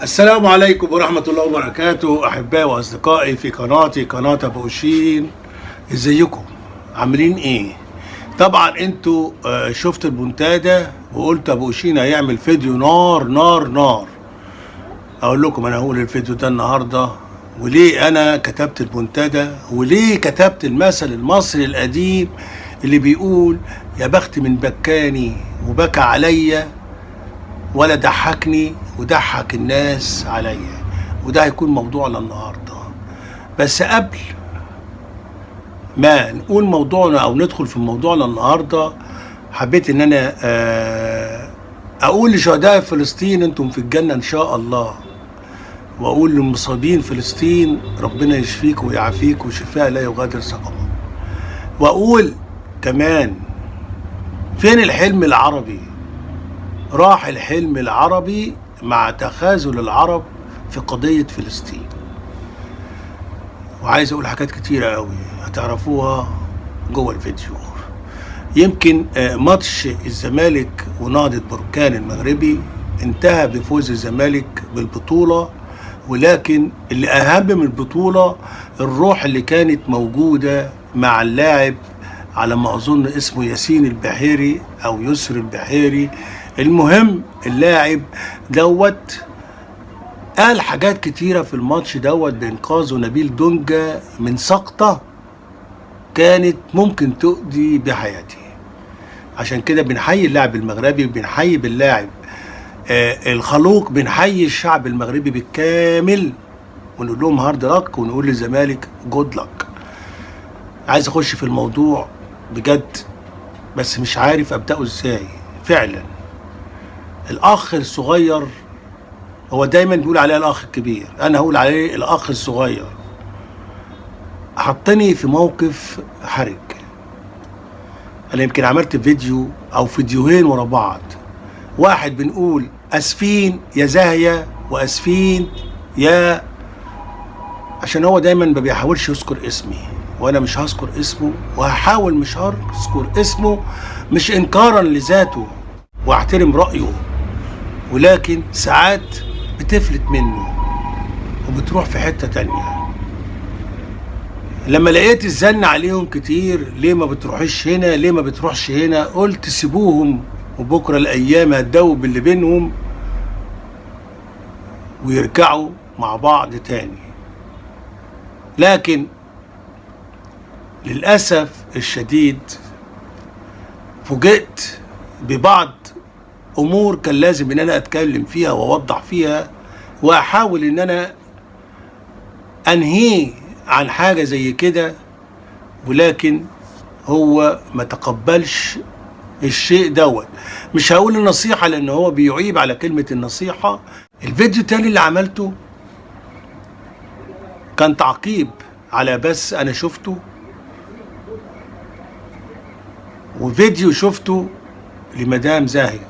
السلام عليكم ورحمة الله وبركاته، أحبائي وأصدقائي في قناتي، قناة أبو أوشين. ازيكم؟ عاملين ايه؟ طبعا انتوا شفتوا المنتدى وقلت أبو أوشين هيعمل فيديو نار نار نار. أقول لكم أنا هقول الفيديو ده النهاردة، وليه أنا كتبت المنتدى، وليه كتبت المثل المصري القديم اللي بيقول يا بخت من بكاني وبكى عليا ولا ضحكني وضحك الناس عليا. وده هيكون موضوعنا النهارده. بس قبل ما نقول موضوعنا او ندخل في موضوعنا النهارده، حبيت ان انا اقول لشهداء فلسطين انتم في الجنة ان شاء الله، واقول للمصابين فلسطين ربنا يشفيك ويعافيك وشفاء لا يغادر سقما. واقول كمان فين الحلم العربي؟ راح الحلم العربي مع تخاذل العرب في قضية فلسطين. وعايز اقول حاجات كتيرة قوي هتعرفوها جوه الفيديو. يمكن ماتش الزمالك ونهضة بركان المغربي انتهى بفوز الزمالك بالبطولة، ولكن اللي اهم من البطولة الروح اللي كانت موجودة مع اللاعب على ما اظن اسمه ياسين البحيري او يسر البحيري. المهم اللاعب دوت قال حاجات كتيرة في الماتش دوت بإنقاذه نبيل دونجا من سقطة كانت ممكن تؤدي بحياته. عشان كده بنحيي اللاعب المغربي، بنحيي باللاعب الخلوق، بنحيي الشعب المغربي بالكامل، ونقول لهم hard luck، ونقول للزمالك good luck. عايز اخش في الموضوع بجد بس مش عارف ابداه ازاي. فعلا الاخ الصغير، هو دايما بيقول عليه الاخ الكبير، انا هقول عليه الاخ الصغير، حطني في موقف حرج. انا يمكن عملت فيديو او فيديوهين ورا بعض، واحد بنقول اسفين يا زاهية واسفين يا، عشان هو دايما ما بيحاولش يذكر اسمي، وانا مش هذكر اسمه، وهحاول مش هذكر اسمه، مش انكارا لذاته واحترم رأيه، ولكن ساعات بتفلت منه وبتروح في حتة تانية. لما لقيت الزن عليهم كتير، ليه ما بتروحش هنا، ليه ما بتروحش هنا، قلت سيبوهم وبكرة الأيام هتدوب اللي بينهم ويرجعوا مع بعض تاني. لكن للأسف الشديد فوجئت ببعض أمور كان لازم إن أنا أتكلم فيها وأوضح فيها، وأحاول إن أنا أنهيه عن حاجة زي كده، ولكن هو ما تقبلش الشيء دوت. مش هقول النصيحة لأن هو بيعيب على كلمة النصيحة. الفيديو التاني اللي عملته كان تعقيب على بس أنا شفته، وفيديو شفته لمدام زاهية،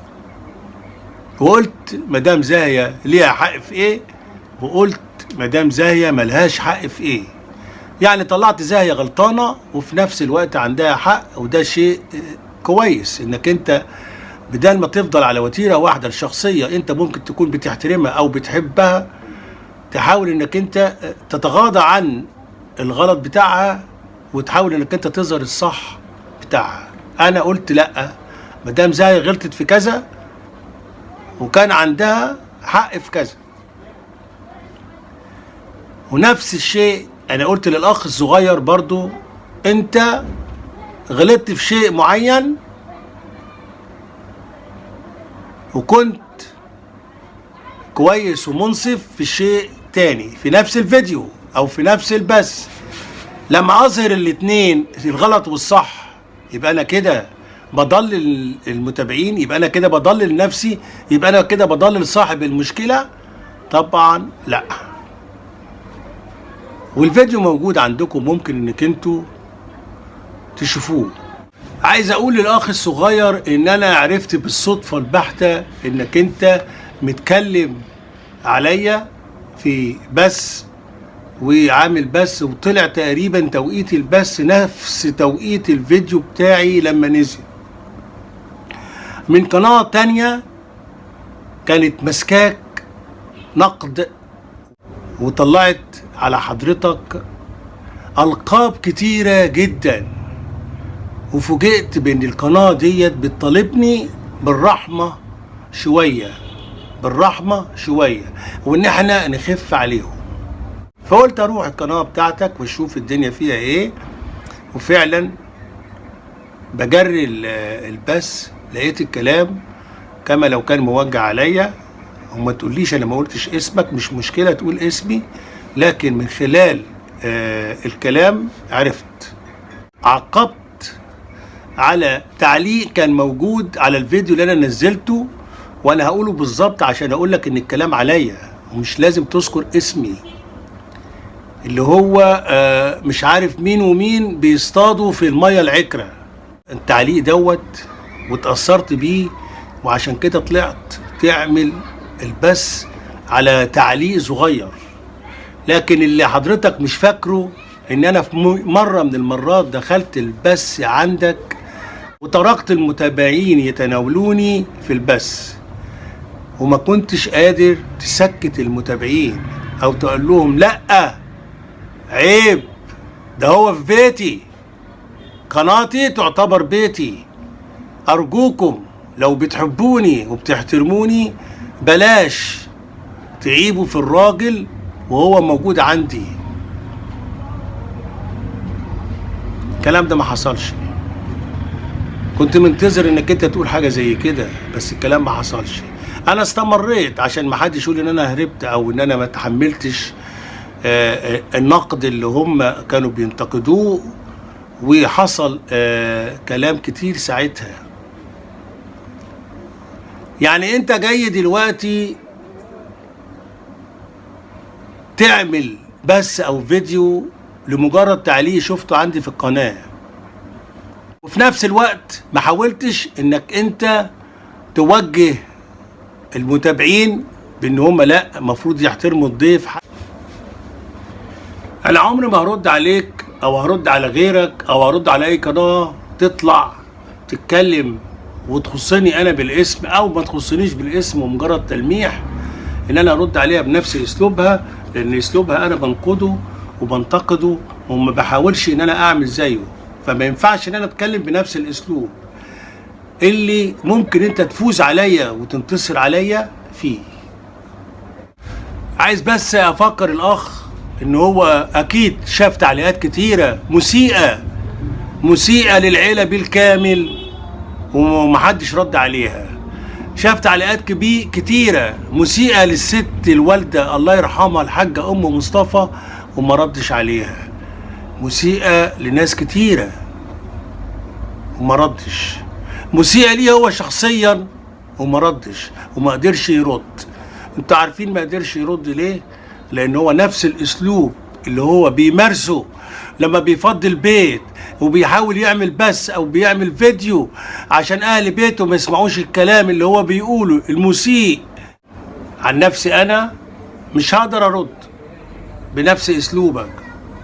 وقلت مدام زاهية ليها حق في ايه، وقلت مدام زاهية ملهاش حق في ايه. يعني طلعت زاهية غلطانة وفي نفس الوقت عندها حق، وده شيء كويس انك انت بدل ما تفضل على وتيرة واحدة الشخصية انت ممكن تكون بتحترمها او بتحبها، تحاول انك انت تتغاضى عن الغلط بتاعها وتحاول انك انت تظهر الصح بتاعها. انا قلت لا، مدام زاهية غلطت في كذا وكان عندها حق في كذا. ونفس الشيء انا قلت للاخ الصغير برضو، انت غلطت في شيء معين وكنت كويس ومنصف في شيء تاني في نفس الفيديو او في نفس البث. لما اظهر الاتنين الغلط والصح يبقى انا كده بضلل المتابعين، يبقى انا كده بضلل نفسي، يبقى انا كده بضلل صاحب المشكلة؟ طبعا لا. والفيديو موجود عندكم، ممكن انك انتوا تشوفوه. عايز اقول للاخ الصغير ان انا عرفت بالصدفة البحتة انك انت متكلم عليا في بث وعامل بث، وطلع تقريبا توقيت البث نفس توقيت الفيديو بتاعي لما نزل من قناة تانية كانت مسكاك نقد وطلعت على حضرتك ألقاب كتيرة جدا، وفوجئت بأن القناة ديت بتطالبني بالرحمة شوية، بالرحمة شوية، وإن احنا نخف عليهم. فقلت أروح القناة بتاعتك وأشوف الدنيا فيها إيه، وفعلا بجري البث لقيت الكلام كما لو كان موجه عليا. وما تقوليش انا ما قلتش اسمك، مش مشكلة تقول اسمي، لكن من خلال الكلام عرفت. عقبت على تعليق كان موجود على الفيديو اللي انا نزلته، وانا هقوله بالظبط عشان اقول لك ان الكلام عليا ومش لازم تذكر اسمي، اللي هو مش عارف مين ومين بيصطادوا في المية العكرة. التعليق دوت واتأثرت بيه، وعشان كده طلعت تعمل البث على تعليق صغير. لكن اللي حضرتك مش فاكره ان انا في مرة من المرات دخلت البث عندك وتركت المتابعين يتناولوني في البث، وما كنتش قادر تسكت المتابعين او تقول لهم لا عيب، ده هو في بيتي، قناتي تعتبر بيتي، أرجوكم لو بتحبوني وبتحترموني بلاش تعيبوا في الراجل وهو موجود عندي. الكلام ده ما حصلش. كنت منتظر انك انت تقول حاجة زي كده، بس الكلام ما حصلش. انا استمريت عشان ما حدش يقول ان انا هربت او ان انا ما تحملتش النقد اللي هم كانوا بينتقدوه، وحصل كلام كتير ساعتها. يعني انت جاي دلوقتي تعمل بس او فيديو لمجرد تعليق شفته عندي في القناة، وفي نفس الوقت ما حاولتش انك انت توجه المتابعين بان هم لا المفروض يحترموا الضيف. انا عمري ما هرد عليك او هرد على غيرك او هرد على اي قناة تطلع تتكلم وتخصني انا بالاسم او ما تخصنيش بالاسم، ومجرد تلميح ان انا ارد عليها بنفس اسلوبها، لان اسلوبها انا بنقده وبنتقده وما بحاولش ان انا اعمل زيه، فما ينفعش ان انا اتكلم بنفس الاسلوب اللي ممكن انت تفوز عليا وتنتصر عليا فيه. عايز بس افكر الاخ ان هو اكيد شاف تعليقات كتيرة مسيئة مسيئة للعيلة بالكامل ومحدش رد عليها، شاف تعليقات كتيرة مسيئة للست الوالدة الله يرحمها الحاجة أم مصطفى وما ردش عليها، مسيئة لناس كتيرة وما ردش، مسيئة ليه هو شخصيا وما ردش وما قدرش يرد. انتوا عارفين ما قدرش يرد ليه؟ لأن هو نفس الأسلوب اللي هو بيمارسه لما بيفضي البيت وبيحاول يعمل بث او بيعمل فيديو عشان اهل بيته ما يسمعوش الكلام اللي هو بيقوله المسيء. عن نفسي انا مش هقدر ارد بنفس اسلوبك،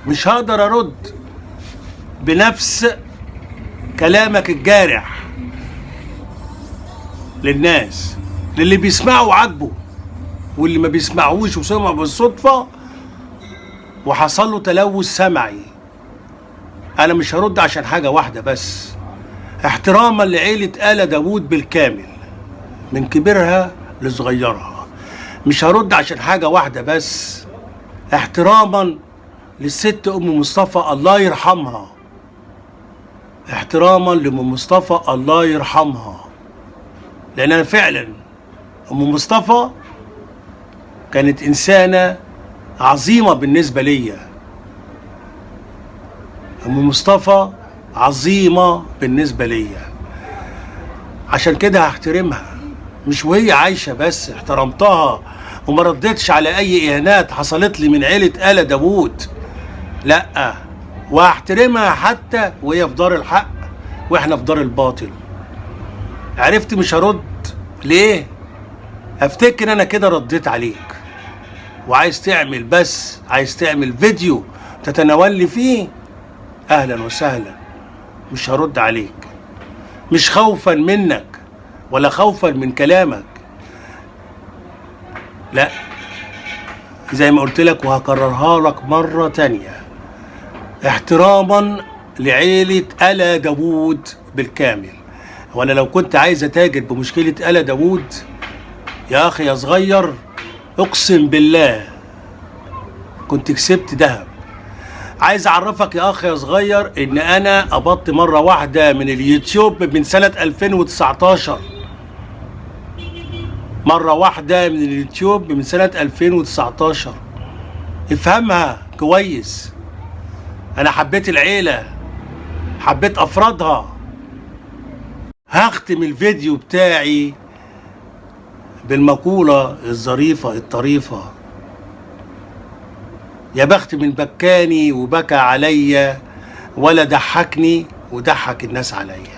مش هقدر ارد بنفس كلامك الجارح للناس، للي بيسمعوا عاجبه واللي ما بيسمعوش وسمع بالصدفة وحصل له تلوث سمعي. انا مش هرد عشان حاجة واحدة بس، احتراما لعيلة آل داوود بالكامل من كبيرها لصغيرها. مش هرد عشان حاجة واحدة بس، احتراما للست ام مصطفى الله يرحمها، احتراما لام مصطفى الله يرحمها، لان انا فعلا ام مصطفى كانت انسانة عظيمة بالنسبة ليا. ام مصطفى عظيمة بالنسبة ليا، عشان كده هحترمها، مش وهي عايشة بس احترمتها وما ردتش على اي اهانات حصلت لي من عيلة آل داوود، لا، وهحترمها حتى وهي في دار الحق واحنا في دار الباطل. عرفت مش هرد ليه؟ افتكر انا كده رديت عليك، وعايز تعمل بس، عايز تعمل فيديو تتناولني فيه، اهلا وسهلا، مش هرد عليك، مش خوفا منك ولا خوفا من كلامك، لا، زي ما قلت لك وهكررها لك مرة تانية، احتراما لعيلة آلا داوود بالكامل. وانا لو كنت عايز اتاجر بمشكلة آلا داوود يا اخي يا صغير، اقسم بالله كنت كسبت ذهب. عايز اعرفك يا اخي يا صغير ان انا قبضت مرة واحدة من اليوتيوب من سنة 2019، مرة واحدة من اليوتيوب من سنة 2019. افهمها كويس. انا حبيت العيلة، حبيت افرادها. هختم الفيديو بتاعي بالمقولة الظريفة الطريفة: يا بخت من بكاني وبكى عليا، ولا ضحكني وضحك الناس عليا.